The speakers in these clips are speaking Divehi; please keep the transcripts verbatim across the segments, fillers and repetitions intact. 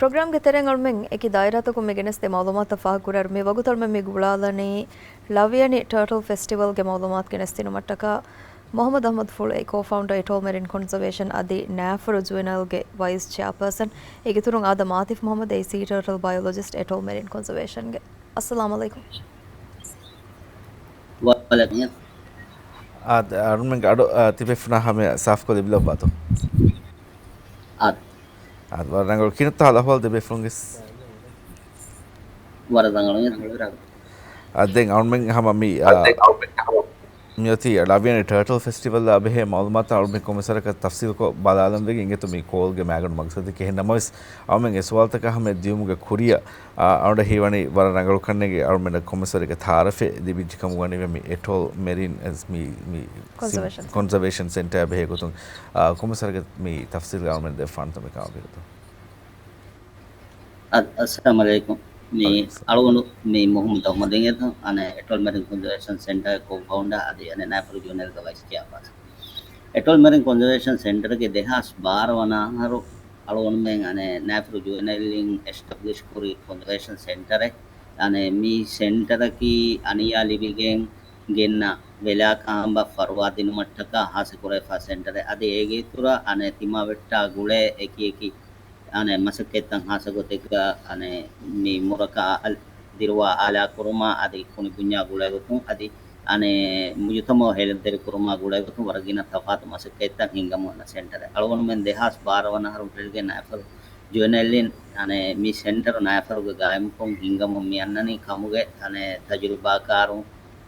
ޕްރޮގްރާމްގެ ތެރެއިން އަޅުމެން އެކި ދާއިރާތަކުން މި ގެނެސްދޭ މައުލޫމާތަށް ފާހަގަކުރާއިރު، މި ވަގުތު އަޅުމެން މި ގުޅާލަނީ ލަވިޔަނި ޓާޓަލް ފެސްޓިވަލްގެ މައުލޫމާތު ގެނެސްދިނުމަށްޓަކާ. މުހައްމަދު އަޙްމަދު ފުޅު އެ ކޯ ފައުންޑަރ އެޓޯލް މެރިން ކޮންޒަވޭޝަން އަދި ނާފަރު ޖުވެނައިލްގެ ވައިސް ޗެއާޕާސަން، އޭގެ އިތުރުން އާދަމް އާތިފް މުހައްމަދު އޭސީ ޓާޓަލް ބަޔޮލޮޖިސްޓް އެޓޯލް މެރިން ކޮންޒަވޭޝަންގެ. އައްސަލާމް އަލައިކުމް. ވަޢަލައިކުމް. އާދެ، އަޅުމެންގެ އަޑު، އާ، ތިބޭފުޅުންނާ ހަމަޔަށް ސާފުކޮށް ލިބިލައްވާތޯ؟ އާދެ. އާދެ، ވަރަށް ރަނގަޅު. ކިހިނެއްތޯ ހާލު އަހުވާލު ތިބޭފުޅުންގެ؟ ވަރަށް ރަނގަޅު. އާދެ، ދެން އަޅުމެން ހަމަ މި، އާ، މިއޮތީ ލަވިޔަނި ޓާޓަލް ފެސްޓިވަލްއާ ބެހޭ މައުލޫމާތު އަޅުމެން ކޮންމެސް ވަރަކަށް ތަފްސީލްކޮށް ބަލާލަން ވެގެން އިނގޭތޯ މި ކޯލްގެ މައިގަނޑު މަގްސަދަކީ ކިހިނެއް. ނަމަވެސް އަޅުމެން އެ ސުވާލުތަކަށް ހަމަޔަށް ދިޔުމުގެ ކުރިއަށް، އަ، އަޅުގަނޑަށް ހީވަނީ ވަރަށް ރަނގަޅު ކަންނޭނގެ އަޅުމެންނަށް ކޮންމެސް ވަރެއްގެ ތައާރަފެއް ލިބިއްޖެ ކަމުގަ ވަނީ މި އެޓޯލް މެރިން އެސް މި، މި ސިން-، ކޮންޒަވޭޝަން ސެންޓަރ. ކޮންޒަވޭޝަން ސެންޓަރ ބެހޭ ގޮތުން، އަ، ކޮންމެސް ވަރެއްގެ މި ތަފްސީލް އަޅުމެން ދެއްވާނެތޯ މި ކާވެގޮތުން. އަ-، އައްސަލާމް އަލައިކުމް. މި ވަޢަލައިކުމް އަސްސަލާމް. އަޅުގަނޑު މި މުހައްމަދު އަޙްމަދު އިނގޭތޯ، އަނެއް އެޓޯލް މެރިން ކޮންޒަވޭޝަން ސެންޓަރ ކޯ ފައުންޑަރ އަދި އަނެއް ނާފަރު ޖުވެނައިލްގެ ވައިސް ޗެއާޕާސަން. އެޓޯލް މެރިން ކޮންޒަވޭޝަން ސެންޓަރގެ ދެހާސް ބާރަ ވަނަ އަހަރު އަޅުގަނޑުމެން އަނެއް ނާފަރު ޖުވެނައިލް އިން އެސްޓަބްލިޝް ކުރި ކޮންޒަވޭޝަން ސެންޓަރެއް. އަނެއް މި ސެންޓަރަކީ އަނިޔާ ލިބިގެން ގެންނަ ވެލާ ކާނބަށް ފަރުވާ ދިނުމަށްޓަކާ ހާއްސަ ކުރެވިފާ ސެންޓަރެއް. އަދި އޭގެ އިތުރަށް އަނެއް ތިމާވެއްޓާ ގުޅޭ އެކި އެކި އަނެއް މަސައްކަތްތައް ހާއްސަ ގޮތެއްގަ އަނެއް މި މުރަކަ އަލް-، ދިރުވާ އާލާ ކުރުމާ އަދި ކުނި ބުންޏާ ގުޅޭގޮތުން އަދި އަނެއް މުޖުތަމަޢު ހެޔޮދަރި ކުރުމާ ގުޅޭގޮތުން ވަރަށް ގިނަ ތަފާތު މަސައްކަތްތައް ހިންގަމުން އަންނަ ސެންޓަރެއް. އަޅުގަނޑުމެން ދެހާސް ބާރަ ވަނަ އަހަރު ހުށަހެޅިގެން ނާފަރު ޖުވެނައިލް އިން އަނެއް މި ސެންޓަރު ނާފަރުގެ ގާއިމްކޮށް ހިންގަމުން މި އަންނަނީ ކަމުގެ އަނެއް ތަޖުރިބާކާރުން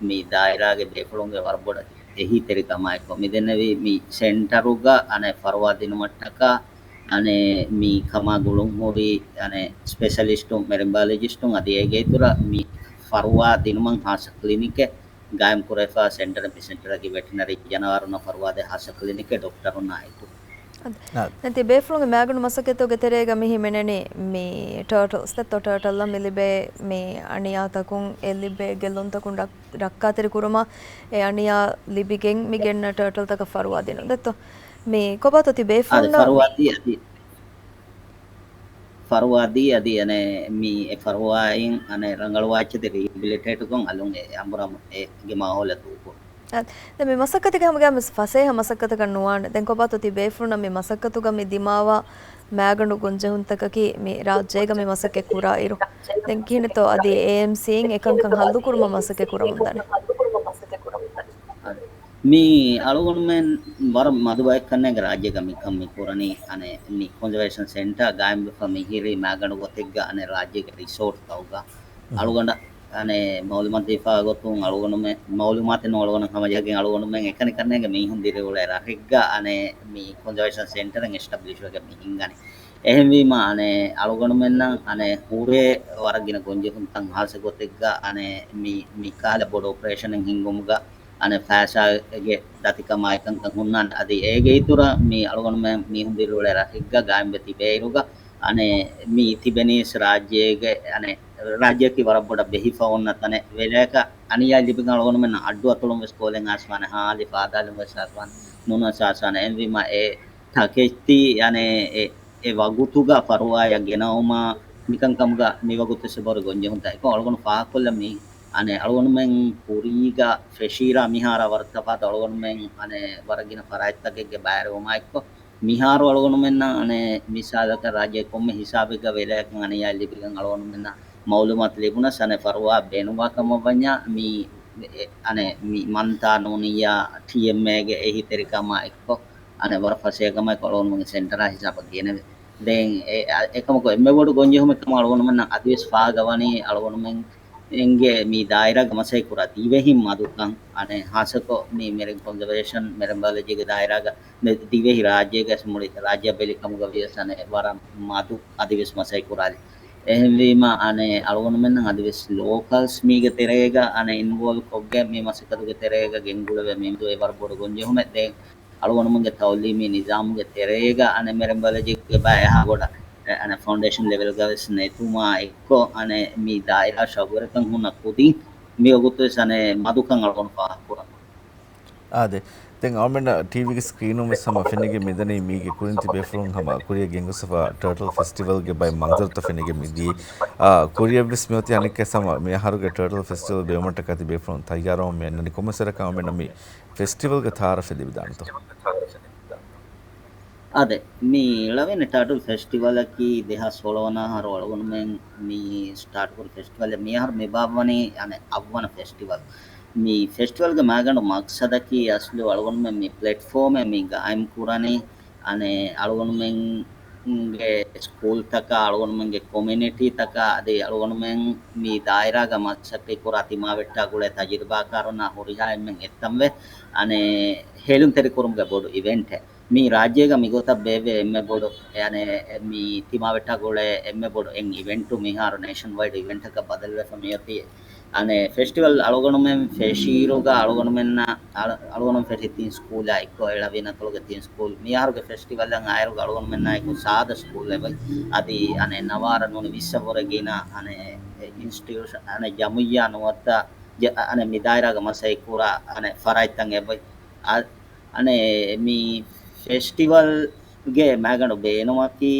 މި ދާއިރާގެ ބޭފުޅުންގެ ވަރަށް ބޮޑަށް އެހީތެރިކަމާއެކު، މިދެންނެވި މި ސެންޓަރުގަ އަނެއް ފަރުވާ ދިނުމަށްޓަކާ، އަނެއް މި ކަމާ ގުޅުން ހުރި، އަނެއް ސްޕެޝަލިސްޓުން، މެރިން ބަޔޮލޮޖިސްޓުން އަދި އޭގެ އިތުރަށް މި ފަރުވާ ދިނުމަށް ހާއްސަ ކްލިނިކެއް ގާއިމް ކުރެވިފާ ސެންޓަރެއް. މި ސެންޓަރަކީ ވެޓެނަރީ ޖަނަވާރުންނަށް ފަރުވާދޭ ހާއްސަ ކްލިނިކެއް ޑޮކްޓަރުންނާ އެކު. އަދި އަދި. ދެން ތި ބޭފުޅުންގެ މައިގަނޑު މަސައްކަތުގެ ތެރޭގަ މި ހިމެނެނީ މި ޓާޓަލްސް ދެއްތޯ، ޓާޓަލްއަށް މި ލިބޭ މި އަނިޔާތަކުން އެ ލިބޭ ގެއްލުންތަކުން ރައް-، ރައްކާތެރި ކުރުމަށް އެ އަނިޔާ ލިބިގެން މި ގެންނަ ޓާޓަލްތަކަށް ފަރުވާ ދިނުން ދެއްތޯ. މި ކޮބާތޯ ތި އަދި ބޭފުޅުންނަށް ފަރުވާ ދީ އަދި، ފަރުވާ ދީ އަދި އަނެއް މި އެ ފަރުވާއިން އަނެއް ރަނގަޅުވާ އެއްޗެތި ރީހެބިލިޓޭޓްކޮށް އަލުން އެ އަނބުރާ އެ ގެ މާހައުލަށް ދޫކުރުން. އަ، ދެން މި މަސައްކަތެއްގެ ހަމަގައި މި ފަސޭހަ މަސައްކަތަކަށް ނުވާނެ. ދެން ކޮބާތޯ ތި ބޭފުޅުންނަށް މި މަސައްކަތުގަ މި ދިމާވާ މައިގަނޑު ގޮންޖެހުންތަކަކީ މި ރާއްޖޭގަ މި މަސައްކަތް ކުރާ އިރު؟ ދެން ކިހިނެއްތޯ އަދި އޭއެމްސީއިން އެކަންކަން ހައްލު ކުރުމަށް މަސައްކަތް ކުރަމުންދާނެ؟ މި އަޅުގަނޑުމެން ވަރަށް މަދު ބައެއް ކަންނޭނގެ ރާއްޖޭގަ މިކަން މި ކުރަނީ. އަނެއް މި ކޮންޒަވޭޝަން ސެންޓަރ ގާއިމްވެފަ މިހިރީ މައިގަނޑު ގޮތެއްގަ އަނެއް ރާއްޖޭގެ ރިސޯޓްތަކުގަ. އަޅުގަނޑަށް އަނެއް މައުލޫމާތު ދީފާ ގޮތުން އަޅުގަނޑުމެ-، މައުލޫމާތެއް ނޫން އަޅުގަނޑަށް ހަމަޖެހިގެން އަޅުގަނޑުމެން އެކަނި ކަންނޭނގެ މީހުން ދިރިއުޅޭ ރަށެއްގަ އަނެއް މި ކޮންޒަވޭޝަން ސެންޓަރެއް އެސްޓަބްލިޝްވެގެން މި ހިންގަނީ. އެހެންވީމަ އަނެއް އަޅުގަނޑުމެންނަށް އަނެއް ހުރޭ ވަރަށް ގިނަ ގޮންޖެހުންތައް ހާއްސަ ގޮތެއްގަ އަނެއް މި، މި ކަހަލަ ބޮޑު އޮޕަރޭޝަނެއް ހިންގުމުގަ އަނެއް ފައިސާގެ ދަތިކަމާ އެކަންކަން ހުންނާނެ. އަދި އޭގެ އިތުރަށް މި އަޅުގަނޑުމެން މީހުން ދިރިއުޅޭ ރަށެއްގަ ގާއިމްވެ ތިބޭއިރުގަ އަނެއް މި ތިބެނީސް ރާއްޖޭގެ އަނެއް ރާއްޖެއަކީ ވަރަށް ބޮޑަށް ބެހިފަ އޮންނަ ތަނެއް. ވެލައަކަށް އަނިޔާ ލިބިގެން އަޅުގަނޑުމެންނަށް އައްޑު އަތޮޅުން ވެސް ކޯލެއް އައިސްފާނެ، ހާލި ފާދާލުން ވެސް އައިސްފާނެ، ނޫނަސް އައިސްފާނެ. އެހެންވީމަ އެ ތަކެތި އަނެއް އެ، އެ ވަގުތުގަ ފަރުވާއަށް ގެނައުމާ މިކަންކަމުގަ މިވަގުތު ސުބޮރު ގޮންޖެހުންތައް އެކޮ އަޅުގަނޑު ފާހަގަކޮށްލަ މީ އަނެއް އަޅުގަނޑުމެން ކުރީގަ ފެށީރާ މިހާރާ ވަރަށް ތަފާތު. އަޅުގަނޑުމެން އަނެއް ވަރަށް ގިނަ ފަރާތްތަކެއްގެ ބައިވެރިވުމާ އެއްކޮ މިހާރު އަޅުގަނޑުމެންނަށް އަނެއް މިސާލަކަށް ރާއްޖޭ ކޮންމެ ހިސާބެއްގަ ވެލައަކަށް އަނިޔާ ލިބިގެން އަޅުގަނޑުމެންނަށް މައުލޫމާތު ލިބުނަސް އަނެއް ފަރުވާ ބޭނުންވާ ކަމަށް ވަންޏާ މި އެ، އަނެއް މި މަންތާ ނޫނިއްޔާ ޓީއެމްއޭގެ އެހީތެރިކަމާ އެއްކޮށް އަނެއް ވަރަށް ފަސޭހަކަމާ އެއްކޮށް އަޅުގަނޑުމެންގެ ސެންޓަރާ ހިސާބަށް ގެނެވޭ. ދެން އެ، އެކަމަކު އެންމެ ބޮޑު ގޮންޖެހުމެއް ކަމަށް އަޅުގަނޑުމެންނަށް އަދިވެސް ފާހަގަވަނީ އަޅުގަނޑުމެން އެނގޭ މި ދާއިރާގަ މަސައްކަތް ކުރާ ދިވެހި މަދުކަން އަނެއް ހާއްސަކޮށް މި މެރިން ކޮންޒަވޭޝަން މެރިން ބަޔޮލޮޖީގެ ދާއިރާގަ މި ދިވެހި ރާއްޖޭގަ މުޅި ރާއްޖެއަށް ބެލި ކަމުގަ ވިޔަސް އަނެއް ވަރަށް މަދު އަދިވެސް މަސައްކަތް ކުރާލި. އެހެންވީމަ އަނެއް އަޅުގަނޑުމެންނަށް އަދިވެސް ލޯކަލްސް މީގެ ތެރޭގަ އަނެއް އިންވޯލްވް ކޮށްގެން މި މަސައްކަތުގެ ތެރޭގަ ގެންގުޅެވޭ މި ދުވަހު ވަރަށް ބޮޑު ގޮންޖެހުމެއް. ދެން އަޅުގަނޑުމެންގެ ތައުލީމީ ނިޒާމުގެ ތެރޭގަ އަނެއް މެރިން ބަޔޮލޮޖީގެ ބައި އެހާ ބޮޑަށް އެ، އަނެއް ފައުންޑޭޝަން ލެވެލްގަ ވެސް ނެތުމާ އެއްކޮށް އަނެއް މި ދާއިރާ ޝައުގުވެރިކަން ހުންނަ ކުދިން މި ވަގުތު ވެސް އަނެއް މަދުކަން އަޅުގަނޑު ފާހަގަކުރަން. އާދެ، ދެން އަޅުމެންނަށް ޓީވީގެ ސްކްރީނުން ވެސް ހަމަ ފެނިގެން މިދަނީ މީގެ ކުރިން ތިބޭފުޅުން ހަމަ ކުރިއަށް ގެންގޮސްފަ ޓާޓަލް ފެސްޓިވަލްގެ ބައެއް މަންޒަރުތައް ފެނިގެން މިދިޔަ. އާ، ކުރިއަށް ވެސް މިއޮތީ އަނެއްކާ ހަމަ މިއަހަރުގެ ޓާޓަލް ފެސްޓިވަލް ބޭއްވުމަށްޓަކާ ތިބޭފުޅުން ތައްޔާރުވަމުން މި އަންނަނީ. ކޮންމެސް ވަރަކަށް އަޅުމެންނަށް މި ފެސްޓިވަލްގެ ތައާރަފެއް ލިބިދާނެތޯ؟ އާދެ، މި ޅަވިން ޓާޓަލް ފެސްޓިވަލަކީ ދެހާސް ސޯޅަ ވަނަ އަހަރު އަޅުގަނޑުމެން މި ސްޓާޓް ކުރި ފެސްޓިވަލެއް. މިއަހަރު މި ބާއްވަނީ އަނެއް އަށްވަނަ ފެސްޓިވަލް. މި ފެސްޓިވަލްގެ މާގަނޑު މަޤްޞަދަކީ އަސްލު އަޅުގަނޑުމެން މި ޕްލެޓްފޯމެއް މި ގާއިމް ކުރަނީ އަނެއް އަޅުގަނޑުމެންގެ ސްކޫލްތަކާ، އަޅުގަނޑުމެންގެ ކޮމިއުނިޓީތަކާ، އަދި އަޅުގަނޑުމެން މި ދާއިރާގަ މަސައްކަތް ކުރާ ތިމާވެއްޓާ ގުޅޭ ތަޖުރިބާކާރުންނާ ހުރިހާ އެންމެން އެއްތަންވެ އަނެއް ހޭލުންތެރިކުރުމުގެ ބޮޑު އިވެންޓެއް. މި ރާއްޖޭގަ މިގޮތަށް ބޭއްވޭ އެންމެ ބޮޑު، އަނެއް މި ތިމާވެއްޓާ ގުޅޭ އެންމެ ބޮޑު އެން އިވެންޓު މިހާރު ނޭޝަން ވައިޑް އިވެންޓަކަށް ބަދަލުވެފަ މިއޮތީ. އަނެއް ފެސްޓިވަލް އަޅުގަނޑުމެން ފެށީއިރުގަ އަޅުގަނޑުމެންނަށް، އަޅު-، އަޅުގަނޑުމެން ފެށި ތިން ސްކޫލާ އެއްކޮށް އެޅަވި ނަތޮޅުގެ ތިން ސްކޫލް. މިއަހަރުގެ ފެސްޓިވަލަށް އައިރުގަ އަޅުގަނޑުމެންނާ އެކު ސާދަ ސްކޫލް އެބައި. އަދި އަނެއް ނަވާރަ ނޫނީ ވިއްސަށްވުރެ ގިނަ އަނެއް އިންސްޓިޓިއުޝަން، އަނެއް ޖަމުއްޔާ ނުވަތަ ޖަ-، އަނެއް މި ދާއިރާގަ މަސައްކަތް ކުރާ އަނެއް ފަރާތްތައް އެބައި. އަ-، އަނެއް މި ފެސްޓިވަލްގެ މާގަނޑު ބޭނުމަކީ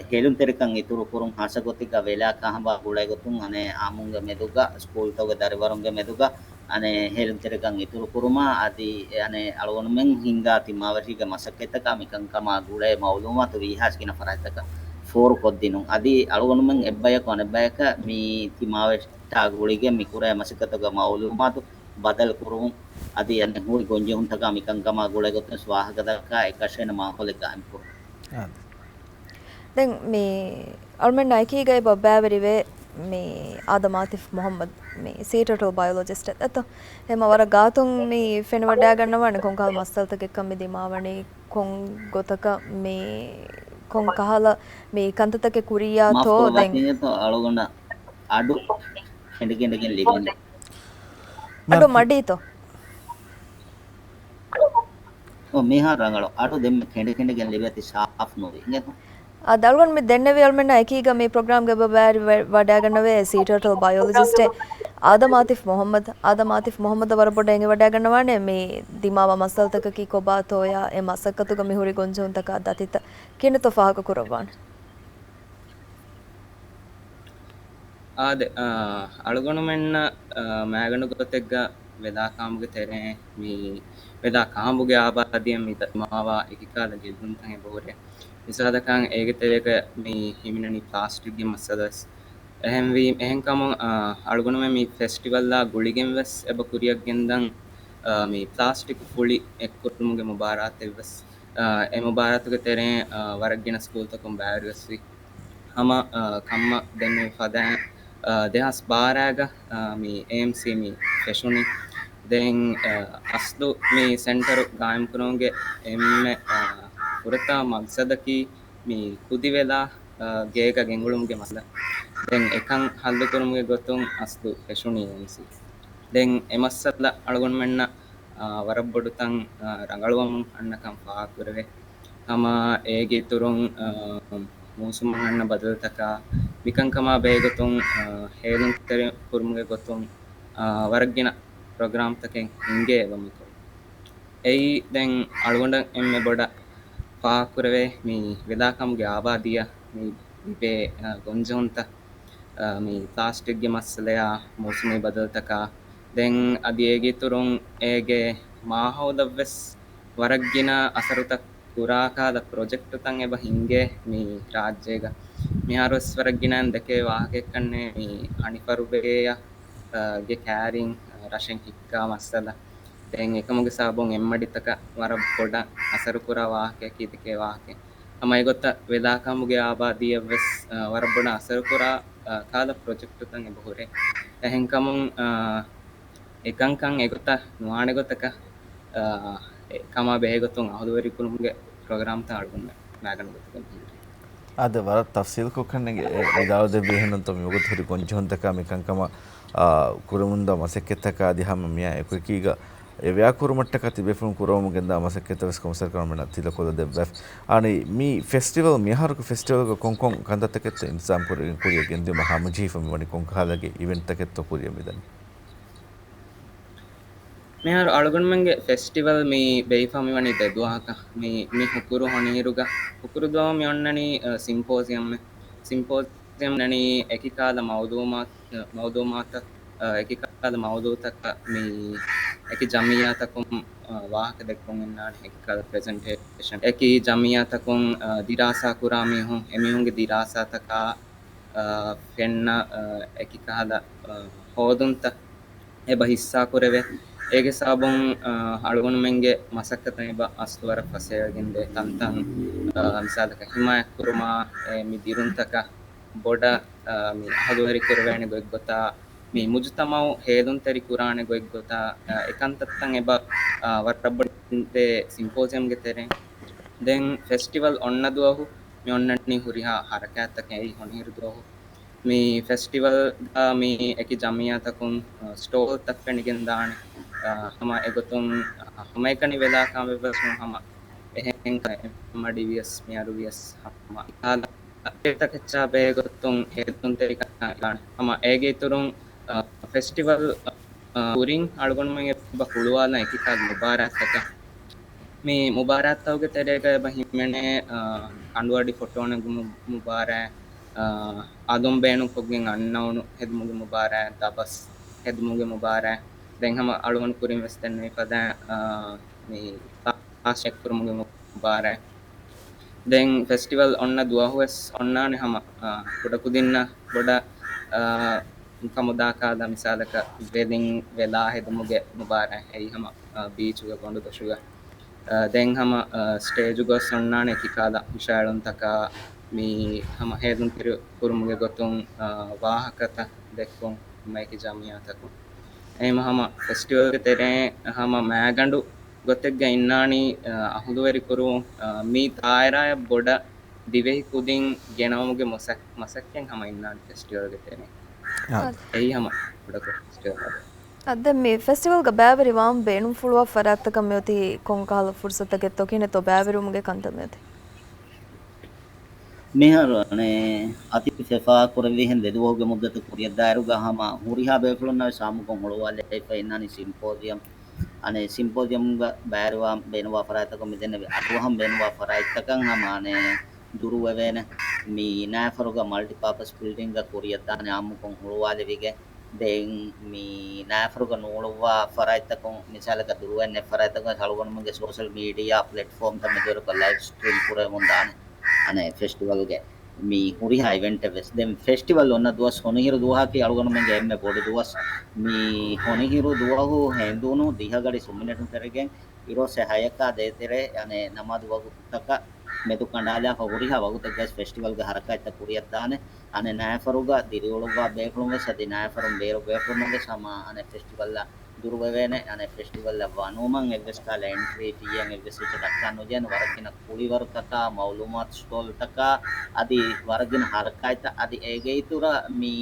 ހޭލުންތެރިކަން އިތުރުކުރުން، ހާއްސަގޮތެއްގަ ވެލާ ކަހަނބާ ގުޅޭގޮތުން އަނެއް އާއްމުންގެ މެދުގަ ސްކޫލްތަކުގެ ދަރިވަރުންގެ މެދުގަ އަނެއް ހޭލުންތެރިކަން އިތުރުކުރުމާ އަދި އަނެއް އަޅުގަނޑުމެން ހިންގާ ތިމާވެށީގެ މަސައްކަތްތަކާ މިކަންކަމާ ގުޅޭ މައުލޫމާތު ވީހާވެސް ގިނަ ފަރާތްތަކަށް ފޯރުކޮށްދިނުން. އަދި އަޅުގަނޑުމެން އެއްބަޔަކު އަނެއްބަޔަކަށް މި ތިމާވެށްޓާ ގުޅިގެން މި ކުރޭ މަސައްކަތުގެ މައުލޫމާތު ބަދަލުކުރުމުން އަދި އަނެއް ހުރި ގޮންޖެހުންތަކާ މިކަންކަމާ ގުޅޭގޮތުން ވާހަކަދައްކާ އެކަށޭނަ މާހައުލެއް ގާއިމްކުރުން. ދެން މި އަޅުމެންނާ އެކީގައި ބައްބައިވެރިވޭ މި އާދަމް އާތިފް މުހައްމަދު، މި ސީ ޓާޓަލް ބަޔޮލޮޖިސްޓެއް އެއްތޯ؟ އެމަ ވަރަށް ގާތުން މި ފެނިވަޑައިގަންނަވާނެ ކޮންކަހަލަ މައްސަލަތަކެއްކަން މި ދިމާވަނީ، ކޮން ގޮތަކަށް މި ކޮން ކަހަލަ މި ކަންތައްތަކެއް ކުރިއްޔާތޯ؟ ދެން އަޅުގަނޑަށް އަޑު ކެނޑި ކެނޑިގެން ލިބެނީ. އަޑު މަޑީތޯ؟ އޮ، މިހާރު ރަނގަޅު. އަޑު ދެންމެ ކެނޑި ކެނޑިގެން ލިބޭތީ ސާފު ނުވި. އިނގޭތޯ؟ އާދެ، އަޅުގަނޑު މި ދެންނެވި އަޅުމެންނާ އެކީގަ މި ޕްރޮގްރާމްގެ ބައިވެރިވެ-، ވަޑައިގަންނަވޭ ސީ ޓާޓަލް ބަޔޮލޮޖިސްޓެއް އާދަމް އާތިފް މުހައްމަދު. އާދަމް އާތިފް މުހައްމަދަށް ވަރަށް ބޮޑަށް އެނގިވަޑައިގަންނަވާނެ މި ދިމާވާ މައްސަލަތަކަކީ ކޮބާތޯޔާ، އެ މަސައްކަތުގަ މި ހުރި ގޮންޖެހުންތަކާ ދަތިތައް ކިހިނެއްތޯ ފާހަގަ ކުރައްވާނެ؟ އާދެ، އާ، އަޅުގަނޑުމެންނަށް، އާ، މައިގަނޑު ގޮތެއްގަ ވެލާ ކާމުގެ ތެރެއިން މި ވެލާ ކާމުގެ އާބާދީއަށް މި ދިމާވާ އެކި ކަހަލަ ގެއްލުންތައް އެބަހުރޭ. މިސާލަކަށް އޭގެ ތެރޭގަ މި ހިމެނެނީ ޕްލާސްޓިކްގެ މައްސަލަ ވެސް. އެހެންވީ، އެހެންކަމުން، އާ، އަޅުގަނޑުމެން މި ފެސްޓިވަލްއާ ގުޅިގެން ވެސް އެބަ ކުރިއަށް ގެންދަން، އާ، މި ޕްލާސްޓިކް ފުޅި އެއްކުރުމުގެ މުބާރާތެއް ވެސް، އާ، އެ މުބާރާތުގެ ތެރެއިން، އާ، ވަރަށް ގިނަ ސްކޫލްތަކުން ބައިވެރިވެސް ވި. ހަމަ، އާ، ކަންމަ ދެންނެވި ފަދައިން، އާ، ދެހާސް ބާރައިގަ، އާ، މި އޭއެމްސީ މި ފެށުނީ. ދެން، އާ، އަސްލު މި ސެންޓަރު ގާއިމްކުރުމުގެ އެންމެ، އާ، ފުރަތަމަ މަގްސަދަކީ މި ކުދިވެލާ، އާ، ގޭގަ ގެންގުޅުމުގެ މައްސަލަ. ދެން އެކަން ހައްލުކުރުމުގެ ގޮތުން އަސްލު ފެށުނީ އޭއެމްސީ. ދެން އެ މައްސަލަ އަޅުގަނޑުމެންނަށް އާ، ވަރަށް ބޮޑު ތަން، އާ، ރަނގަޅުވަމުން އަންނަކަން ފާހަގަކުރެވޭ. ހަމަ އޭގެ އިތުރުން، އާ، މޫސުމަށް އަންނަ ބަދަލުތަކާ މިކަންކަމާ ބެހޭގޮތުން، އާ، ހޭލުންތެރި ކުރުމުގެ ގޮތުން، އާ، ވަރަށް ގިނަ ޕްރޮގްރާމްތަކެއް ހިންގޭ އެބަ މިކޮޅު. އެއީ ދެން އަޅުގަނޑަށް އެންމެ ބޮޑަށް ފާހަގަކުރެވޭ މި ވެލާކާމުގެ އާބާދީއަށް މި ލިބޭ، އާ، ގޮންޖެހުންތައް، އާ، މި ޕްލާސްޓިކްގެ މައްސަލަޔާ، މޫސުމީ ބަދަލުތަކާ، ދެން އަދި އޭގެ އިތުރުން އޭގެ މާހައުލަށްވެސް ވަރަށް ގިނަ އަސަރުތައް ކުރާ ކަހަލަ ޕްރޮޖެކްޓުތައް އެބަ ހިންގޭ މި ރާއްޖޭގަ. މިހާރުވެސް ވަރަށް ގިނައިން ދެކޭ ވާހަކައެއްކަންނޭ މި އަނިފަރުބޭޔަށް، އާ، ގެ ކާރިން، އާ، ރަށެއް ހިއްކާ މައްސަލަ. ދެން އެކަމުގެ ސަބަބުން އެއްމަޑިތަކަށް ވަރަށް ބޮޑަށް އަސަރުކުރާ ވާހަކައަކީ ދެކޭ ވާހަކައެއް. ހަމަ އެގޮތަށް ވެލާކާމުގެ އާބާދީއަށްވެސް، އާ، ވަރަށް ބޮޑަށް އަސަރުކުރާ، އާ، ކަހަލަ ޕްރޮޖެކްޓުތައް އެބަހުރޭ. އެހެންކަމުން، އާ، އެކަންކަން އެގޮތަށް ނުވާނެ ގޮތަކަށް، އާ، އެ ކަމާ ބެހޭގޮތުން އަހުލުވެރިކުރުމުގެ ޕްރޮގްރާމްތައް އަޅުގަނޑުމެން މައިގަނޑު ގޮތުގައި ހިންގޭ. އާދެ، ވަރަށް ތަފްސީލްކޮށް ކަންނޭނގެ އެ ވިދާޅު ދެއްވި. އެހެންނަމަވެސް މިވަގުތު ހުރި ގޮންޖެހުންތަކާ މިކަންކަމަށް، އާ، ކުރަމުންދާ މަސައްކަތްތަކާ އަދި ހަމަ މިއާ އެކުއެކީގަ އެ ވެޔާ ކުރުމަށްޓަކާ ތިބޭފުޅުން ކުރަމުން ގެންދާ މަސައްކަތްތައް ވެސް ކޮންމެސް ވަރަކަށް އަޅުގަނޑުމެންނަށް ތިލަކޮށްލަ ދެއްވައިފި. އަނެއް މި ފެސްޓިވަލް، މިއަހަރުގެ ފެސްޓިވަލްގަ ކޮން ކޮން ކަންތައްތަކެއްތޯ އިންތިޒާމް ކުރި-، ކުރިއަށް ގެންދިއުމަށް ހަމަޖެހިފަ މިވަނީ؟ ކޮންކަހަލަ އިވެންޓްތަކެއްތޯ ކުރިއަށް މިދަނީ؟ މިހާރު އަޅުގަނޑުމެންގެ ފެސްޓިވަލް މި ބޭއްވިފަ މިވަނީ ދެ ދުވަހަކަށް. މި، މި ހުކުރު ހޮނިހިރުގަ، ހުކުރު ދުވަހު މި އޮންނަނީ، އަ، ސިމްޕޯޒިއަމް. ސިމްޕޯޒިއަމް އޮންނަނީ އެކި ކަހަލަ މައުލޫމާތު، މައުލޫމާތަށް، އަ، އެކި ކަހަލަ މައުލޫމާތަކަށް މި އެކި ޖަމިއްޔާތަކުން، އަ، ވާހަކަ ދެއްކުން އިންނާނެ، އެކި ކަހަލަ ޕްރެޒެންޓޭޝަން، އެކި ޖަމިއްޔާތަކުން، އަ، ދިރާސާ ކުރާ މީހުން، އެމީހުންގެ ދިރާސާތަކާ، އަ، ފެންނަ، އަ، އެކި ކަހަލަ، އަ، ހޯދުންތައް އެބަ ހިއްސާކުރެވޭ. އޭގެ ސަބަބުން، އަ، އަޅުގަނޑުމެންގެ މަސައްކަތުން އެބަ އަސްލު ވަރަށް ފަސޭހަވެގެންދޭ ތަންތަން، އަ، މިސާލަކަށް ހިމާޔަތްކުރުމާ، އެ، މި ދިރުންތަކަށް ބޮޑަށް، އަ، މި އަހުލުވެރި ކުރެވޭނެ ގޮތްގޮތާ، މި މުޖުތަމައު ހޭލުންތެރި ކުރާނެ ގޮތްގޮތާ، އަ، އެކަންތައްތައް އެބަ، އަ، ވަރަށް ބޮޑަށް ދޭ ސިމްޕޯޒިއަމްގެ ތެރެއިން. ދެން ފެސްޓިވަލް އޮންނަ ދުވަހު މި އޮންނަނީ ހުރިހާ ހަރަކާތްތަކެއް އެއީ ހޮނިހިރު ދުވަހު. މި ފެސްޓިވަލްގަ މި އެކި ޖަމިއްޔާތަކުން، އަ، ސްޓޯލްތައް ފެނިގެންދާނެ. އަ، ހަމަ އެގޮތުން، އަ، ހަމައެކަނި ވެލާކަމެއްވެސް ނޫން. ހަމަ އެހެން ކަމެއް އެއްމަޑިވިޔަސް މިއަރުވިޔަސް ހަމަ އިހާލަ އެތަކެއްޗާ ބެހޭގޮތުން ހޭލުންތެރިކަން އިވާނެ. ހަމަ އޭގެ އިތުރުން، އަ، ފެސްޓިވަލް، އަ، ކުރިން އަޅުގަނޑުމެން އެބަ ހުޅުވާލަން އެކި ކަހަލަ މުބާރާތްތަކެއް. މި މުބާރާތްތަކުގެ ތެރޭގަ އެބަ ހިމެނޭ، އަ، ކަނޑުއަޑި ފޮޓޯ ނެގުމުގެ މުބާރާތް، އަ، އަލުން ބޭނުންކޮށްގެން އަންނައުނު ހެދުމުގެ މުބާރާތް، ދަބަސް ހެދުމުގެ މުބާރާތް. ދެން ހަމަ އަޅުގަނޑު ކުރިން ވެސް ދެންނެވި ފަދަ، އަ، މި ކްލާސް ޗެކް ކުރުމުގެ މުބާރާތް. ދެން ފެސްޓިވަލް އޮންނަ ދުވަހުވެސް އޮންނާނެ ހަމަ، އާ، ކުޑަކުދިންނަށް ބޮޑަށް، އާ، ކަމުދާ ކަހަލަ މިސާލަކަށް ވެލިން ވެލާ ހެދުމުގެ މުބާރާތް އެއީ ހަމަ، އާ، ބީޗުގަ ގޮނޑުދޮށުގަ. އާ، ދެން ހަމަ، އާ، ސްޓޭޖުގަ ވެސް އޮންނާނެ އެކި ކަހަލަ ހުށައެޅުންތަކާ މި ހަމަ ހޭލުންތެރި ކުރުމުގެ ގޮތުން، އާ، ވާހަކަތައް ދެއްކުން ހަމަ އެކި ޖަމިއްޔާތަކުން. އެހެންވީމަ ހަމަ ފެސްޓިވަލްގެ ތެރެއިން ހަމަ މައިގަނޑު ގޮތެއްގަ އިންނާނީ، އަ، އަހުލުވެރިކުރުވުން، އަ، މި ދާއިރާއަށް ބޮޑަށް ދިވެހި ކުދިން ގެނައުމުގެ މަސައް-، މަސައްކަތް ހަމަ އިންނާނީ ފެސްޓިވަލްގެ ތެރެއިން. އާ. އެއީ ހަމަ ބޮޑަކޮށް ފެސްޓިވަލް. އަ، ދެން މި ފެސްޓިވަލްގަ ބައިވެރިވާން ބޭނުންފުޅުވާ ފަރާތްތަކަށް މިއޮތީ ކޮންކަހަލަ ފުރުސަތެއްތޯ ކިހިނެއްތޯ ބައިވެރިވުމުގެ ކަންތައް މިއޮތީ؟ މިހާރު އަނެއް އަތި ފެފާ ކުރެވިހެން ދެ ދުވަހުގެ މުއްދަތު ކުރިއަށްދާއިރުގަ ހަމަ ހުރިހާ ބޭފުޅުންނާ ވެސް އާއްމުކޮށް ހުޅުވާލައިފަ އިންނާނީ ސިމްޕޯޒިއަމް. އަނެއް ސިމްޕޯޒިއަމްގަ ބައިވެރިވާން ބޭނުންވާ ފަރާތްތަކުން މިދެންނެވި އަޑުއަހަން ބޭނުންވާ ފަރާތްތަކަށް ހަމަ އަނެއް ދުރުވެވޭނެ. މި ނާއިފަރުގަ މަލްޓިޕާޕަސް ބިލްޑިންގ ކުރިއަށްދާނެ އާއްމުކޮށް ހުޅުވާލެވިގެން. ދެން މި ނާއިފަރުގަ ނޫޅުއްވާ ފަރާތްތަކުން، މިސާލަކަށް ދުރުވެން ނެތް ފަރާތްތަކުން އަޅުގަނޑުމެންގެ ސޯޝަލް މީޑިއާ ޕްލެޓްފޯމްތައް މެދުވެރިކޮށް ލައިވް ސްޓްރީމް ކުރެވެމުން ދާނެ. އަނެއް ފެސްޓިވަލްގެ މި ހުރިހާ އިވެންޓެއް ވެސް. ދެން ފެސްޓިވަލް އޮންނަ ދުވަސް ހޮނިހިރު ދުވަހަކީ އަޅުގަނޑުމެންގެ އެންމެ ބޮޑު ދުވަސް. މި ހޮނިހިރު ދުވަހު ހެނދުނު ދިހަ ގަޑި ސުންމިނެޓުން ފެށިގެން އިރުއޮއްސެ ހަޔަކާ ދޭތެރޭ އަނެއް ނަމާދު ވަގުތަކަށް މެދު ކަނޑާލާފަ ހުރިހާ ވަގުތެއްގައި ފެސްޓިވަލްގެ ހަރަކާތްތައް ކުރިއަށްދާނެ. އަނެއް ނާއިފަރުގަ ދިރިއުޅުއްވާ ބޭފުޅުން ވެސް އަދި ނާއިފަރުން ބޭރު ބޭފުޅުން ވެސް ހަމަ އަނެއް ފެސްޓިވަލްއަށް ދުރުވެވޭނެ. އަނެއް ފެސްޓިވަލްއަށް ވަނުމަށް އެއްވެސް ކަހަލަ އެންޓްރީ ފީއެއް އެއްވެސް އެއްޗެއް ދައްކާން ނުޖެހޭނެ. ވަރަށް ގިނަ ކުޅިވަރުތަކާ، މައުލޫމާތު ސްޓޯލްތަކާ އަދި ވަރަށް ގިނަ ހަރަކާތްތައް އަދި އޭގެ އިތުރަށް މި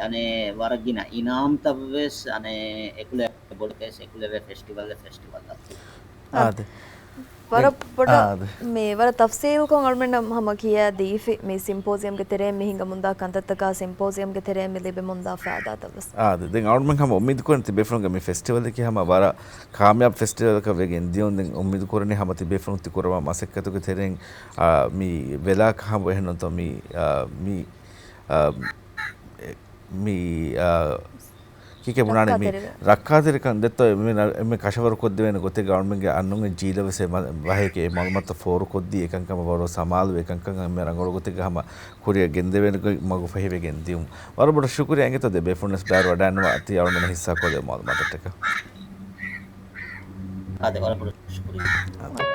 އަނެއް ވަރަށް ގިނަ އިނާމްތައް ވެސް އަނެއް އެކުލެވޭ ބޮޑުކައިސް އެކުލެވޭ ފެސްޓިވަލް ފެސްޓިވަލް އަ. އާދެ. ވަރަށް ދެން، ބޮޑަށް އާދެ. މި ވަރަށް ތަފްސީލްކޮށް އަޅުމެންނަށް ހަމަ ކިޔާ ދީފި މި ސިމްޕޯޒިއަމްގެ ތެރެއިން މި ހިނގަމުންދާ ކަންތައްތަކާ ސިމްޕޯޒިއަމްގެ ތެރެއިން މި ލިބެމުންދާ ފައިދާތައް ވެސް. އާދެ. ދެން އަޅުމެން ހަމަ އުއްމީދު ކުރަން ތިބޭފުޅުންގެ މި ފެސްޓިވަލަކީ ހަމަ ވަރަށް ކާމިޔާބު ފެސްޓިވަލަކަށް ވެގެން ދިޔުން. ދެން އުއްމީދު ކުރަނީ ހަމަ ތިބޭފުޅުން ތި ކުރައްވާ މަސައްކަތުގެ ތެރެއިން، އާ، މި ވެލާ ކަހަނބު އެހެން ނޫންތޯ މި، އާ، މި، އާ، މި، އާ، ކީކޭ ބުނާނީ މި ރައްކާތެރި. ރައްކާތެރިކަން ދެއްތޯ އެންމެ ކަށަވަރު ކޮށްދެވޭނެ ގޮތެއްގަ އަޅުމެންގެ އަންނުންގެ ޖީލަށް ވެސް އެ މަ-، ބަހެކޭ އެ މައުލޫމާތު ފޯރުކޮށްދީ އެކަންކަމަށް ވަރު ސަމާލުވެ އެކަންކަން އެންމެ ރަނގަޅު ގޮތެއްގަ ހަމަ ކުރިއަށް ގެންދެވޭނެ ގޮތް މަގު ފަހިވެގެން ދިޔުން. ވަރަށް ބޮޑަށް ޝުކުރިއްޔާ އިނގޭތޯ ދެ ބޭފުޅުން ވެސް ބައިވެރިވަޑައިގަންނަވާ ތި އަޅުމެންނަށް ހިއްސާކޮށްލެވޭ މައުލޫމާތަށްޓަކާ. އާދެ، ވަރަށް ބޮޑަށް ޝުކުރިއްޔާ.